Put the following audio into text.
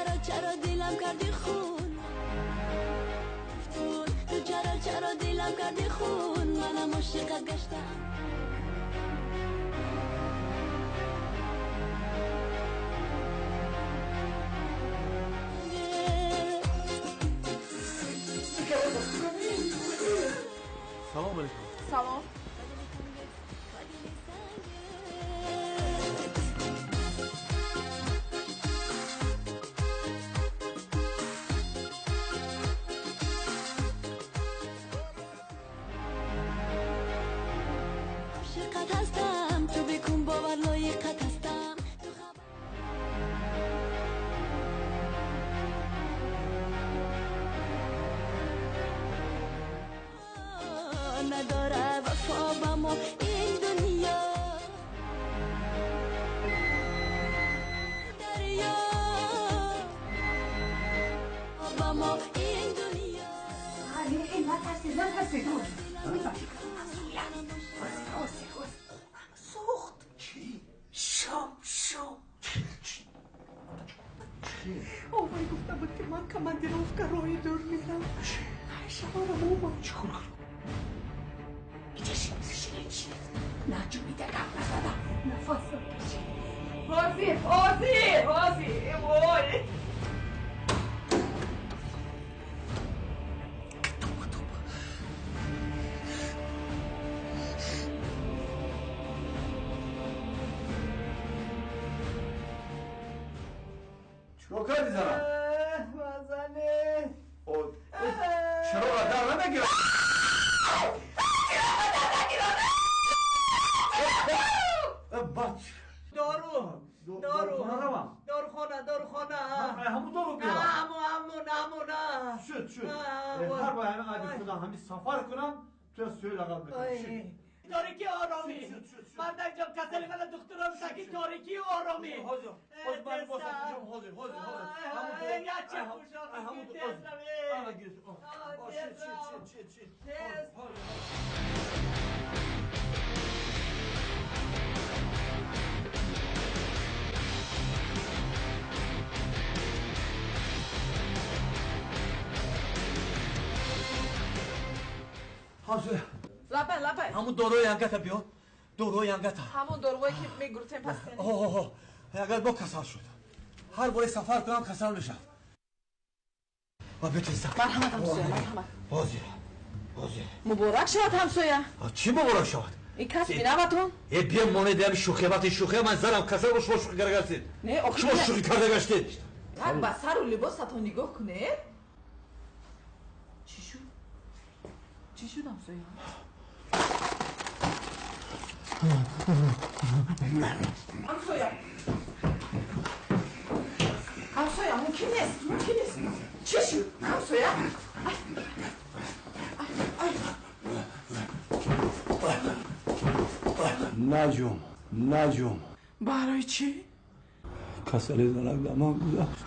Чаро чаро дилам кардӣ хун, ту чаро чаро дилам кардӣ хун, манам ошиқат гаштам. Салом алейкум. Салом. Ошиқат ҳастам, ту бикун бовар, лоиқат ҳастам. Ту хабар надора вафо ба мо ин дунё, дарё ба мо ин дунё. Натарсед, натарсед. Сӯхт. Чӣ? Шом, шом. Овай гуфта буд, ки ман командировка роҳи дур мерам. Шавҳарам омад. Чӣ кор кардам? Наҷумида гап назада. Нафасам кашид. Ҳозир, ҳозир, ҳозир. Вой. Чикор кардӣ, занам? Мазане. Чароға дар намегирад? Бач. Дору. Дору. Наравам. Дорухона, дорухона. Ҳамун дору На, биёрам. ҳамун, ҳамун, ҳамун, на. Шуд, шуд. Вой. Ҳар бор ҳамин ади худам ҳамин сафар кунам, ту сӯи лағаб мекунӣ. Шуд. Торикӣ, оромӣ. Шуд, шуд, шуд. Мардак ҷон, касали мана духтурам таки торикӣ, оромӣ. Ҳозир, ҳозир ман либосам пӯшам, ҳозир, ҳозир, ҳозир. Ҳамун дору. Яча пӯшам, Ҳамун дору. тез раве. Ана гир. Тез Шуд, шуд, рав. шуд, шуд, шуд. Тез. Ҳозир. Ҳозир. Лабай, лабай. Ҳамун дорои янгата биёр. Дорои янгата. Ҳамун дорувое ки мегуртем пастени. Оҳ, агар бо касал шуд. Ҳар боре сафар кунам, касал мешавад. Ва бетезтар. Марҳамат, ҳамсоя, марҳамат. Ҳозир. Ҳозир. Муборак шавад, ҳамсоя. Чӣ муборак шавад? Ин касби наватон? Э, бия монед ҳами шӯхиабати шӯхия, ман занам касал бо шумо шӯхӣ карда гаштед. Не, охир Шумо шӯхӣ карда гаштед. Як ба сару либосатон нигоҳ кунед. Чӣ шуд? Чӣ шуд, ҳамсоя? Ҳамсоя. Ҳамсоя, мумкин нест, мумкин нест. Чӣ шуд? Ҳамсоя? Ай, ай, ай. Наҷум, наҷум. Барои чӣ? Касали занак да ман гузашт.